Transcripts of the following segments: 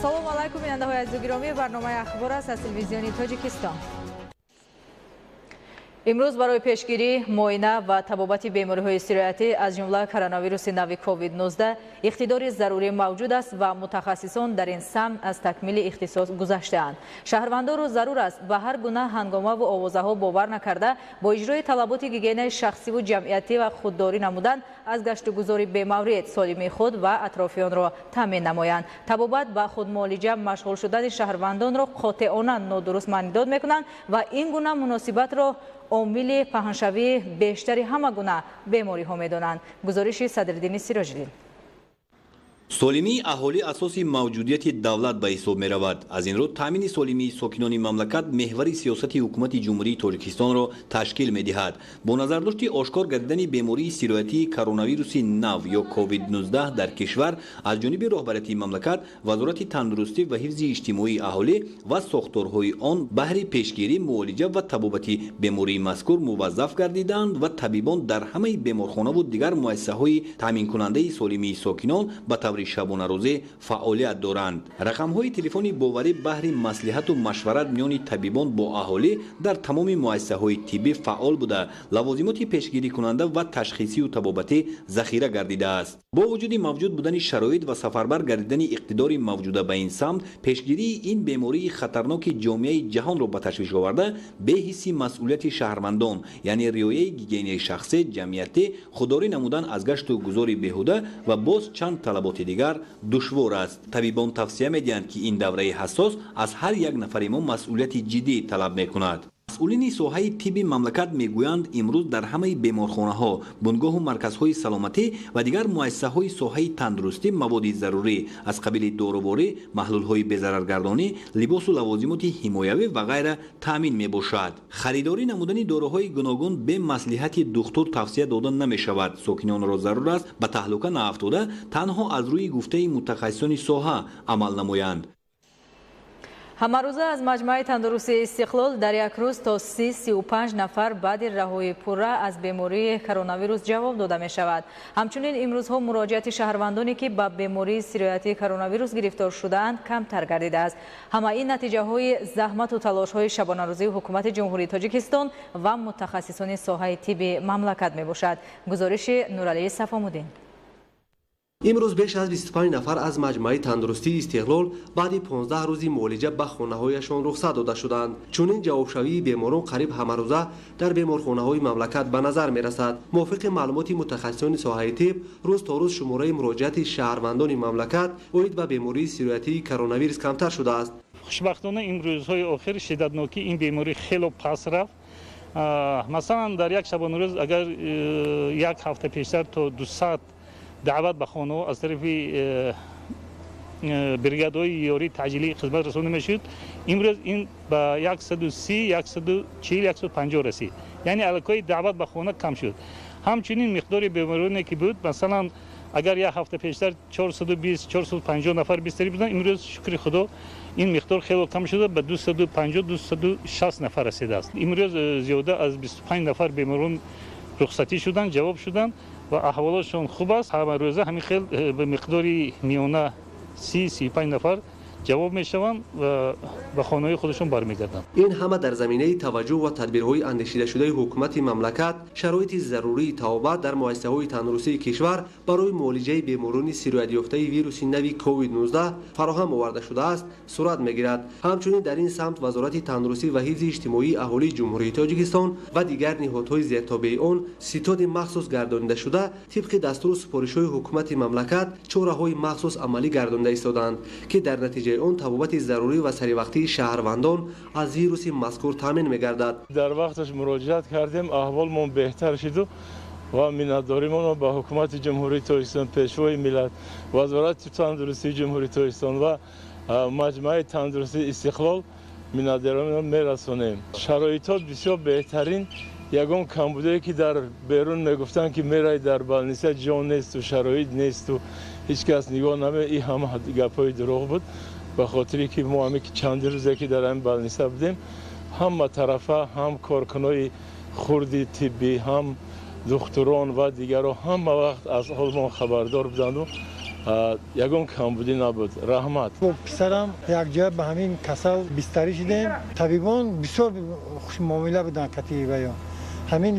Ассалому алайкум, бинандаҳои азизу гиромӣ. Барномаи «Ахбор» аст аз Телевизиони Тоҷикистон. Имрӯз барои пешгирӣ, муоина ва табобати бемориҳои сироятӣ, аз ҷумла коронавируси нави COVID-19, иқтидори зарурӣ мавҷуд аст ва мутахассисон дар ин самт аз такмили ихтисос гузаштаанд. Шаҳрвандонро зарур аст ба ҳар гуна ҳангомаву овозаҳо бовар накарда, бо иҷрои талаботи гигиенаи шахсиву ҷамъиятӣ ва худдорӣ намудан аз гаштугузори бемаврид солимии худ ва атрофиёнро таъмин намоянд. Табобат ба худмуолиҷа машғул шудани шаҳрвандонро қотеона нодуруст маънидод мекунанд ва ин гуна муносибатро омили паҳншавии бештари ҳама гуна бемориҳо медонанд. Гузориши Садриддини Сироҷиддин. Солимии аҳолӣ асоси мавҷудияти давлат ба ҳисоб меравад. Аз ин рӯ, таъмини солимии сокинони мамлакат меҳвари сиёсати ҳукумати Ҷумҳурии Тоҷикистонро ташкил медиҳад. Бо назардошти ошкор гардидани бемории сироятии коронавируси нав ё COVID-19 дар кишвар, аз ҷониби роҳбарияти мамлакат, Вазорати тандурустӣ ва ҳифзи иҷтимоии аҳолӣ ва сохторҳои он баҳри пешгирӣ, муолиҷа ва табобати бемории мазкур муваззаф гардиданд ва табибон дар ҳамаи беморхонаву дигар муассисаҳои таъминкунандаи солимии сокинон ба таври шабонарӯзӣ фаъолият доранд. Рақамҳои телефони боварӣ баҳри маслиҳату машварат миёни табибон бо аҳолӣ дар тамоми муассисаҳои тиббӣ фаъол буда, лавозимоти пешгирикунанда ва ташхисию табобатӣ захира гардидааст. Бо вуҷуди мавҷуд будани шароит ва сафарбар гардидани иқтидори мавҷуда ба ин самт, пешгирии ин бемории хатарноки ҷомеаи ҷаҳонро ба ташвиш оварда, беҳисси масъулияти шаҳрвандон, яъне риояи гигиенаи шахсӣ, ҷамъиятӣ, худдорӣ намудан аз гашту гузори беҳуда ва боз чанд талаботи дигар душвор аст. Табибон тавсия медиҳанд, ки ин давраи ҳассос аз ҳар як нафари мо масъулияти ҷиддӣ талаб мекунад. Масъулини соҳаи тибби мамлакат мегӯянд, имрӯз дар ҳамаи беморхонаҳо, бунгоҳу марказҳои саломатӣ ва дигар муассисаҳои соҳаи тандурустӣ маводи зарурӣ аз қабили доруворӣ, маҳлулҳои безараргардонӣ, либосу лавозимоти ҳимоявӣ ва ғайра таъмин мебошад. Харидорӣ намудани доруҳои гуногун бе маслиҳати духтур тавсия дода намешавад. Сокинонро зарур аст ба таҳлука наафтода, танҳо аз рӯи гуфтаи мутахассисони соҳа амал намоянд. Ҳамарӯза аз маҷмӯаи тандурустии «Истиқлол» дар як рӯз то 30-35 нафар баъди раҳоии пурра аз бемории коронавирус ҷавоб дода мешавад. Ҳамчунин имрӯзҳо муроҷиати шаҳрвандоне, ки ба бемории сироятии коронавирус гирифтор шудаанд, камтар гардидааст. Ҳама ин натиҷаҳои заҳмату талошҳои шабонарӯзии Ҳукумати Ҷумҳурии Тоҷикистон ва мутахассисони соҳаи тибби мамлакат мебошад. Гузориши Нуралии Сафомуддин. Имрӯз беш аз 25 нафар аз маҷмӯаи тандурустии «Истиқлол» баъди 15 рӯзи муолиҷа ба хонаҳояшон рухсат дода шуданд. Чунин ҷавобшавии беморон қариб ҳамарӯза дар беморхонаҳои мамлакат ба назар мерасад. Мувофиқи маълумоти мутахассисони соҳаи тиб, рӯз то рӯз шумораи муроҷиати шаҳрвандони мамлакат оид ба бемории сироятии коронавирус камтар шудааст. Хушбахтона, имрӯзҳои охир шиддатнокии ин беморӣ хело паст рафт. Масалан, дар як шабонарӯз агар як ҳафта пештар то 200 даъват ба хонаҳо аз тарафи бригадаҳои ёрии таъҷилӣ хизмат расонда мешуд, имрӯз ин ба 130, 140, 150 расид, яъне аллакай даъват ба хона кам шуд. Ҳамчунин миқдори бемороне ки буд, масалан, агар як ҳафта пештар 420, 450 нафар бистарӣ буданд, имрӯз, шукри Худо, ин миқдор хело кам шуда, ба 250, 260 нафар расидааст. Имрӯз зиёда аз 25 нафар беморон рухсатӣ шуданд, ҷавоб шуданд ва аҳволотшон хуб аст. Ҳамарӯза ҳамин хел ба миқдори миёна 30, 35 нафар ҷавоб мешаванд ва ба хонаҳои худашон бармегарданд. Ин ҳама дар заминаи таваҷҷӯҳ ва тадбирҳои андешидашудаи ҳукумати мамлакат, шароити зарурии табобат дар муассисаҳои тандурустии кишвар барои муолиҷаи беморони сироятёфтаи вируси нави COVID-19 фароҳам оварда шудааст, сурат мегирад. Ҳамчунин дар ин самт Вазорати тандурустӣ ва ҳифзи иҷтимоии аҳолии Ҷумҳурии Тоҷикистон ва дигар ниҳодҳои зертобеи он ситоди махсус гардонида шуда, тибқи дастуру супоришҳои ҳукумати мамлакат чораҳои махсус амалӣ гардонида истодаанд, ки дар натиҷаи он табобати зарурӣ ва саривақтии шаҳрвандон аз вируси мазкур таъмин мегардад. Дар вақташ муроҷиат кардем, аҳволмон беҳтар шуду ва миннатдоримонро ба Ҳукумати Ҷумҳурии Тоҷикистон, Пешвои миллат, Вазорати тандурустии Ҷумҳурии Тоҷикистон ва маҷмӯаи тандурустии «Истиқлол» миннатдоримонро мерасонем. Шароитҳо бисёр беҳтарин. Ягон камбудие, ки дар берун мегуфтанд, ки мерай, дар больница ҷо несту шароит несту ҳеҷ кас нигоҳ наме, ин ҳама гапҳои дурӯғ буд, ба хотире ки мо ҳаме ки чанди рӯзе ки дар ҳамин больница будем, ҳама тарафа, ҳам коркунои хурди тиббӣ, ҳам духтурон ва дигарро ҳама вақт аз ҳолмон хабардор буданду. Ягон камбудӣ набуд. Раҳмат. Бо писарам якҷоя ба ҳамин касал бистарӣ шудем. Табибон бисёр хушмуомила буданд кати ваё. Ҳамин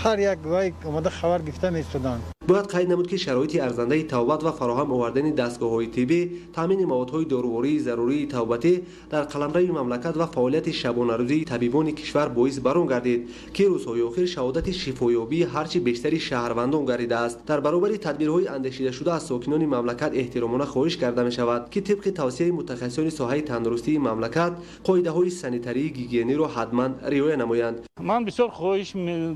ҳар як вай омада хабар гирифта меистоданд. Бояд қайд намуд, ки шароити арзандаи табобат ва фароҳам овардани дастгоҳҳои тиббӣ, таъмини маводҳои дорувории зарурии табобатӣ дар қаламрави мамлакат ва фаъолияти шабонарӯзии табибони кишвар боис бар он гардид, ки рӯзҳои охир шаҳодати шифоёбии ҳарчи бештари шаҳрвандон гардидааст. Дар баробари тадбирҳои андешидашуда аз сокинони мамлакат эҳтиромона хоҳиш карда мешавад, ки тибқи тавсияи мутахассисони соҳаи тандурустии мамлакат қоидаҳои санитарии гигиениро ҳатман риоя намоянд. Ман бисёр хоҳиш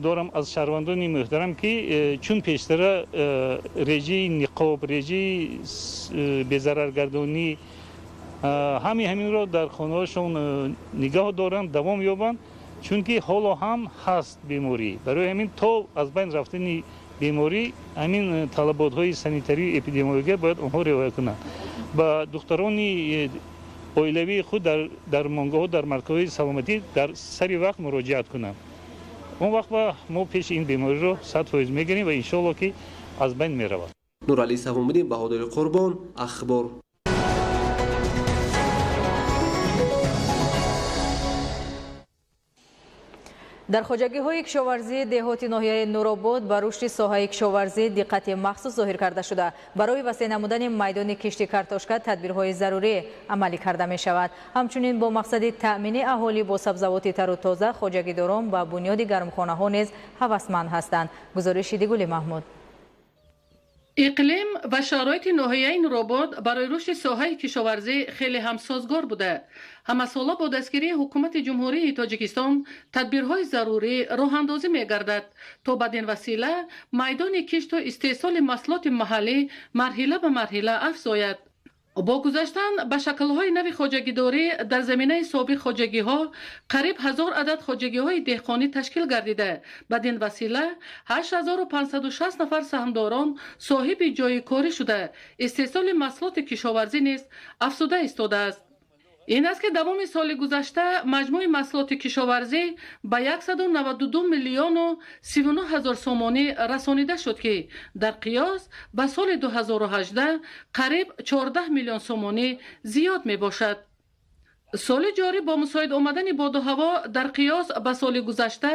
дорам аз шаҳрвандони муҳтарам, ки чун пештара режаи ниқоб, режаи безараргардонӣ ҳаминро дар хонаҳошон нигоҳ доранд, давом ёбанд, чунки ҳоло ҳам ҳаст беморӣ. Барои ҳамин то аз байн рафтани беморӣ ҳамин талаботҳои санитарию эпидемиология бояд онҳо риоя кунанд. Ба духтарони оилавии худ дар дармонгоҳҳо, дар марказҳои саломатӣ дар сари вақт муроҷиат кунанд. Он вақт мо пеши ин бемориро 100% мегирем ва иншоалло ки аз байн меравад. Нуралӣ Савомиддин, Баҳодури Қурбон, Ахбор. Дар хоҷагиҳои кишоварзии деҳоти ноҳияи Нуробод ба рушди соҳаи кишоварзӣ диққати махсус зоҳир карда шуда, барои васеъ намудани майдони кишти картошка тадбирҳои зарурӣ амалӣ карда мешавад. Ҳамчунин бо мақсади таъмини аҳолӣ бо сабзавоти тару тоза хоҷагидорон ба бунёди гармхонаҳо низ ҳавасманд ҳастанд. Гузориши Дигули Маҳмуд. Иқлим ва шароити ноҳияи Нуробод барои рушди соҳаи кишоварзӣ хеле ҳамсозгор буда, ҳамасола бо дастгирии ҳукумати Ҷумҳурии Тоҷикистон тадбирҳои зарурӣ роҳандозӣ мегардад, то бадин васила майдони кишту истеҳсоли маҳсулоти маҳаллӣ марҳила ба марҳила афзояд. Бо гузаштан ба шаклҳои нави хоҷагидорӣ дар заминаи собиқ хоҷагиҳо қариб 1000 адад хоҷагиҳои деҳқонӣ ташкил гардида, бадин васила 8560 нафар саҳмдорон соҳиби ҷойи корӣ шуда, истеҳсоли маҳсулоти кишоварзӣ низ афзуда истодааст. Ин аст, ки давоми соли гузашта маҷмӯи маҳсулоти кишоварзӣ ба 192 миллиону 39 ҳазор сомонӣ расонида шуд, ки дар қиёс ба соли 2018 қариб 14 миллион сомонӣ зиёд мебошад. Соли ҷорӣ бо мусоид омадани боду ҳаво дар қиёс ба соли гузашта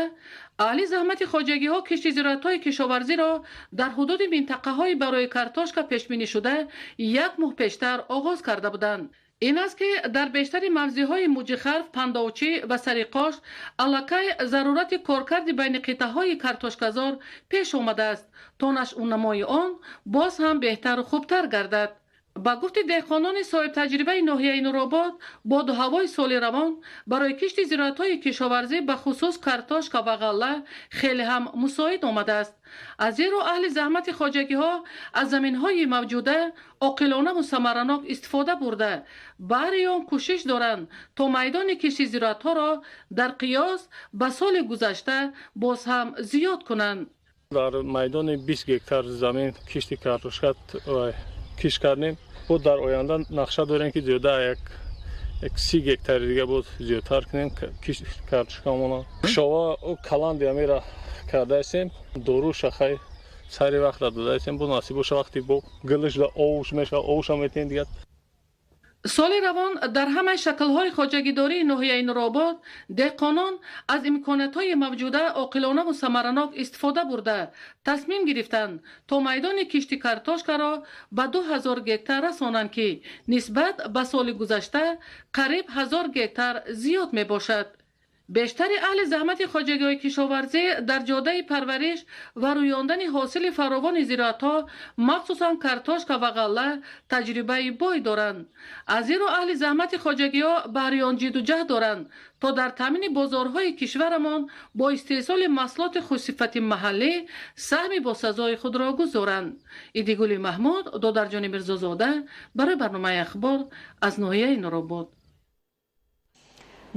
аҳли заҳмати хоҷагиҳо кишти зироатҳои кишоварзиро дар ҳудуди минтақаҳои барои картошка пешбинӣ шуда як моҳ пештар оғоз карда буданд. Ин аст, ки дар бештари мавзеъҳои Муҷихарф, Пандовчӣ ва Сариқош аллакай зарурати коркарди байни қитъаҳои картошказор пеш омадааст, то нашъунамои он боз ҳам беҳтару хубтар гардад. Ба гуфти деҳқонони соҳибтаҷрибаи ноҳияи Нуробод, боду ҳавои соли равон барои кишти зироатҳои кишоварзӣ ба хусус картошка ва ғалла хеле ҳам мусоид омадааст. Аз ин рӯ аҳли заҳмати хоҷагиҳо аз заминҳои мавҷуда оқилонаву самаранок истифода бурда, баҳри он кӯшиш доранд, то майдони кишти зироатҳоро дар қиёс ба соли гузашта боз ҳам зиёд кунанд. Дар майдони 20 гектар замин кишти картошка кишт кардем. Бо дар оянда нақша дорем, ки зиёда як 30 гектари дига боз зиёдтар кунем кишт картошкамона. Кишова каланди амира кардаистем, дору шахай сари вақт додаистем, бо насиб боша вақти бо гилиш да овуш мешава, овуша метем дигар. Соли равон дар ҳамаи шаклҳои хоҷагидории ноҳияи Нуробод деҳқонон аз имкониятҳои мавҷуда оқилонаву самаранок истифода бурда, тасмим гирифтанд, то майдони кишти картошкаро ба 2000 гектар расонанд, ки нисбат ба соли гузашта қариб 1000 гектар зиёд мебошад. Бештари аҳли заҳмати хоҷагиҳои кишоварзӣ дар ҷодаи парвариш ва рӯёндани ҳосили фаровони зироатҳо, махсусан картошка ва ғалла, таҷрибаи бой доранд. Аз ин рӯ аҳли заҳмати хоҷагиҳо баҳри он ҷидду ҷаҳд доранд, то дар таъмини бозорҳои кишварамон бо истеҳсоли маҳсулоти хушсифати маҳаллӣ саҳми босазои худро гузоранд. Идигули Маҳмуд, Додарҷони Мирзозода барои барномаи Ахбор аз ноҳияи Нуробод.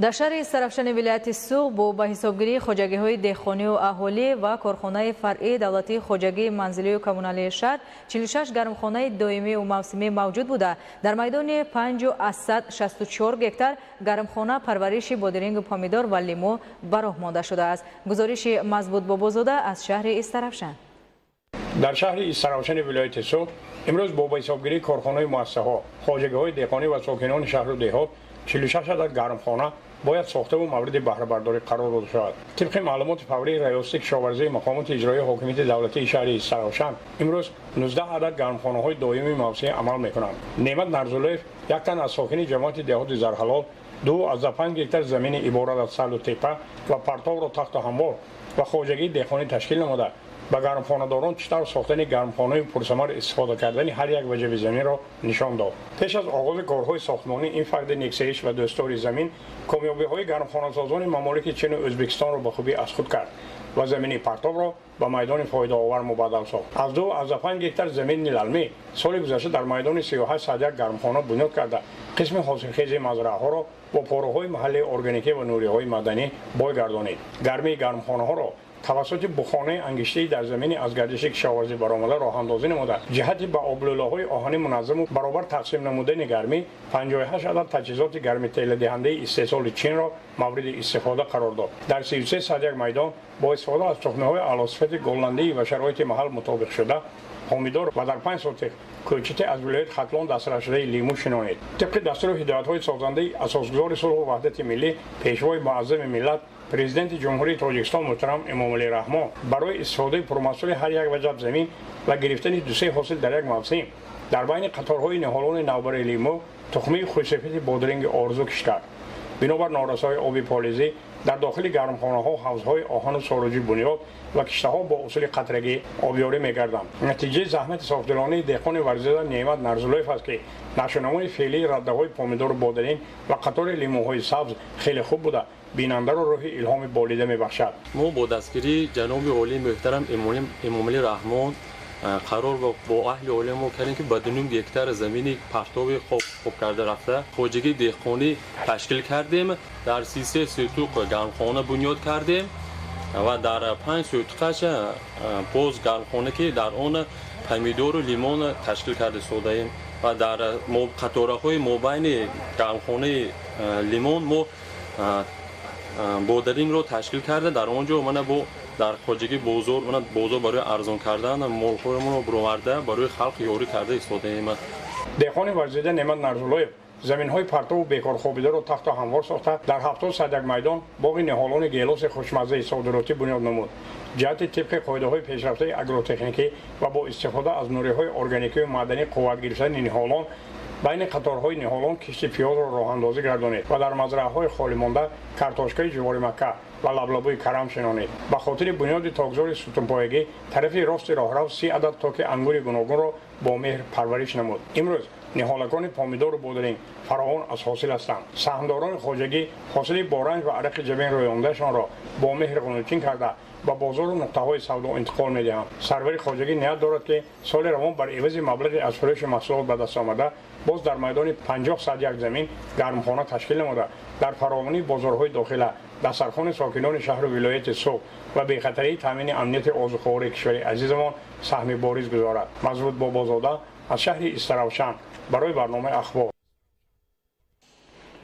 Дар шаҳри Сарафшани вилояти Суғд бо ба ҳисобгирии хоҷагиҳои деҳқонию аҳолӣ ва корхонаи фаръии давлатии хоҷагии манзилию коммуналии шаҳр 46 гармхонаи доимию мавсимӣ мавҷуд буда, дар майдони 5,64 гектар гармхона парвариши бодирингу помидор ва лимӯ ба роҳ монда шудааст. Гузориши Мазбут Бобозода аз шаҳри Истарафшан. Дар шаҳри Истарафшани вилояти Суғд Имрӯз бо ба ҳисобгирии корхонаи муассисаҳо, хоҷагиҳои деҳқонӣ ва сокинони шаҳру деҳот 46 адад гармхона бояд сохтаву мавриди баҳрабардорӣ қарор дода шавад. Тибқи маълумоти фаврии Раёсати кишоварзии мақомоти иҷроии ҳокимияти давлатии шаҳри Истаравшан, имрӯз 19 адад гармхонаҳои доимии мавсимӣ амал мекунанд. Неъмат Нарзуллоев, як тан аз сокини ҷамоати деҳоти Зарҳалол, 2,5 гектар замини иборат аз салу тепа ва партовро тахту ҳамвор ва хоҷагии деҳқонӣ ташкил намуда, ба гармхонадорон чӣ тавр сохтани гармхонаи пурсамар истифода кардани ҳар як ваҷаби заминро нишон дод. Пеш аз оғози корҳои сохтмонӣ ин фарди нексеиш ва дӯстдори замин комёбиҳои гармхонасозони мамолики Чину Ӯзбекистонро ба хубӣ аз худ кард ва замини партовро ба майдони фоидаовар мубаддал сохт. Аз 2,5 гектар замини лалмӣ соли гузашта дар майдони 38 гармхона бунёд карда, қисми ҳосилхези мазраъҳоро бо пораҳои маҳаллии органикӣ ва нуриҳои маданӣ бой гардонид. Гармии гармхонаҳоро тавассути бухонаи ангиштаи дар замини аз гардиши кишоварзӣ баромада роҳандозӣ намуда, ҷиҳати ба облӯлаҳои оҳанӣ муназзаму баробар тақсим намудани гармӣ 58 адад таҷҳизоти гармителадиҳандаи истеҳсоли Чинро мавриди истифода қарор дод. Дар 33 майдон бо истифода аз тухмиҳои аълосифати голландӣ ва шароити маҳал мутобиқшуда помидор ва дар 5 сотих кӯчите аз вилояти Хатлон дастрасшудаи лимӯ шинонид. Тибқи дастуру ҳидоятҳои созандаи асосгузори сулҳу ваҳдати миллӣ, пешвои муаззами миллат, Президенти Ҷумҳурии Тоҷикистон муҳтарам Эмомалӣ Раҳмон, барои истифодаи пурмаҳсули ҳар як ваҷаб замин ва гирифтани дусе ҳосил дар як мавсим дар байни қаторҳои ниҳолони навбари лимӯ тухмии хушсифати бодринги орзу кишт кард. Бинобар норасоии оби полизӣ дар дохили гармхонаҳо ҳавзҳои оҳану соруҷӣ бунёд ва киштаҳо бо усули қатрагӣ обёрӣ мегарданд. Натиҷаи заҳмати софдилонаи деҳқони варзида Неъмат Нарзуллоев аст, ки нашъунамои феълии раддаҳои помидору бодринг ва қатори лимӯҳои сабз хеле хуб буда, бинандаро рӯҳи илҳоми болида мебахшад. Мо бо дастгирии ҷаноби олии муҳтарам Эмомалӣ Раҳмон қарор бо аҳли оила мо кардем, ки ба 2,5 гектар замини партови хоб карда рафта хоҷагии деҳқонӣ ташкил кардем. Дар 33 сӯтуқ гармхона бунёд кардем ва дар 5 сӯтуқаш боз гармхона, ки дар он помидору лимон ташкил карда содаем ва дар қатораҳои мобайни гармхонаи лимон мо бодарингро ташкил карда, дар он ҷо мана бо дар хоҷагии бозор, мана бозор барои арзон кардан молҳоямонро бароварда барои халқ ёрӣ карда истодаем. Деҳқони варзида Неъмат Нарзуллоев заминҳои партову бекорхобидаро тахту ҳамвор сохта, дар 71 майдон боғи ниҳолони гелоси хушмаззаи содиротӣ бунёд намуд. Ҷиҳати тибқи қоидаҳои пешрафтаи агротехникӣ ва бо истифода аз нуриҳои органикию маъданӣ қувват гирифтани ниҳолон байни қаторҳои ниҳолон кишти пиёзро роҳандозӣ гардонид ва дар мазраъҳои холӣ монда картошкаи ҷувори макка ва лаблабӯи карам шинонид. Ба хотири бунёди токзори сутунпоягӣ тарафи рости роҳрав 30 адад токи ангури гуногунро бо меҳр парвариш намуд. Имрӯз ниҳолакони помидору бодринг фаровон аз ҳосил ҳастанд. Саҳмдорони хоҷагӣ ҳосили боранҷ ва арақи ҷабин рӯёндаашонро бо меҳр ғунучин карда ба бозору нуқтаҳои савдо интиқол медиҳанд. Сарвари хоҷагӣ ният дорад, ки соли равон бар ивази маблағи аз фурӯши маҳсулот ба даст омада боз дар майдони 50 замин гармхона ташкил намуда, дар фаровонии бозорҳои дохила, дастархони сокинони шаҳру вилояти Суғд ва бехатарии таъмини амнияти озуқавории кишвари азизамон саҳми бориз гузорад. Мазбут Бобозода аз шаҳри Истаравшан барои барномаи Ахбор.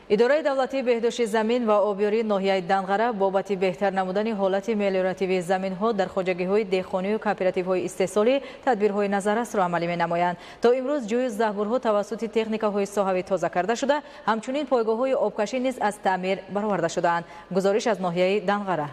Идораи давлатии беҳдошти замин ва обёрии ноҳияи Данғара бобати беҳтар намудани ҳолати мелиоративии заминҳо дар хоҷагиҳои деҳқонию кооперативҳои истеҳсолӣ тадбирҳои назаррасро амалӣ менамоянд. То имрӯз ҷӯю заҳбурҳо тавассути техникаҳои соҳавӣ тоза карда шуда, ҳамчунин пойгоҳҳои обкашӣ низ аз таъмир бароварда шудаанд. Гузориш аз ноҳияи Данғара.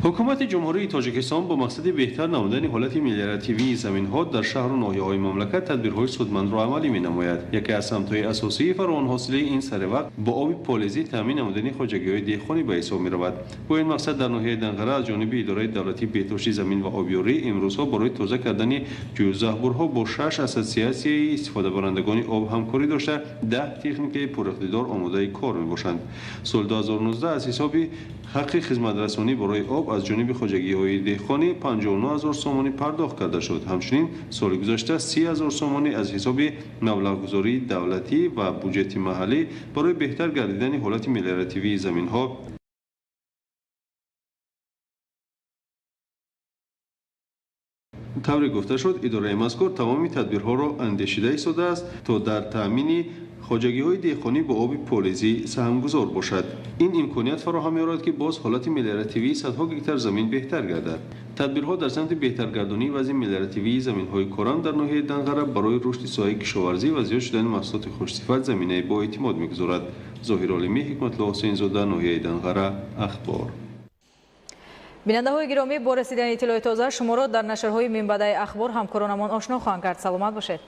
Ҳукумати Ҷумҳурии Тоҷикистон бо мақсади беҳтар намудани ҳолати мелиоративии заминҳо дар шаҳру ноҳияҳои мамлакат тадбирҳои судмандро амалӣ менамояд. Яке аз самтҳои асосии фаровонҳосилии ин саривақт бо оби полизӣ таъмин намудани хоҷагиҳои деҳқонӣ ба ҳисоб меравад. Бо ин мақсад дар ноҳияи Данғара аз ҷониби идораи давлатии беҳдошти замин ва обёрӣ имрӯзҳо барои тоза кардани ҷӯюзаҳбурҳо бо 6 ассотсиатсияи истифодабарандагони об ҳамкорӣ дошта, 10 техникаи пуриқтидор омодаи кор мебошанд. Соли 2019 аз ҳисоби ҳаққи хизматрасонӣ барои об аз ҷониби хоҷагиҳои деҳқонӣ 59 ҳазор сомонӣ пардохт карда шуд. Ҳамчунин соли гузашта 30 ҳазор сомонӣ аз ҳисоби маблағгузории давлатӣ ва буҷети маҳаллӣ барои беҳтар гардидани ҳолати мелиоративии заминҳо тавре гуфта шуд, идораи мазкур тамоми тадбирҳоро андешида истодааст, то дар таъмини хоҷагиҳои деҳқонӣ бо оби полизӣ саҳмгузор бошад. Ин имконият фароҳам меорад, ки боз ҳолати мелиоративии садҳо гектар замин беҳтар гардад. Тадбирҳо дар самти беҳтаргардонии вазъи мелиоративии заминҳои корам дар ноҳияи Данғара барои рушди соҳаи кишоварзӣ ва зиёд шудани маҳсулоти хушсифат заминаи боэътимод мегузорад. Зоҳир Олимӣ, Ҳикматулло Ҳусейнзода, ноҳияи Данғара, Ахбор. Бинандаҳои гиромӣ, бо расидани иттилои тоза шуморо дар нашрҳои минбаъдаи Ахбор ҳамкоронамон ошно хоҳанд кард. Саломат бошед.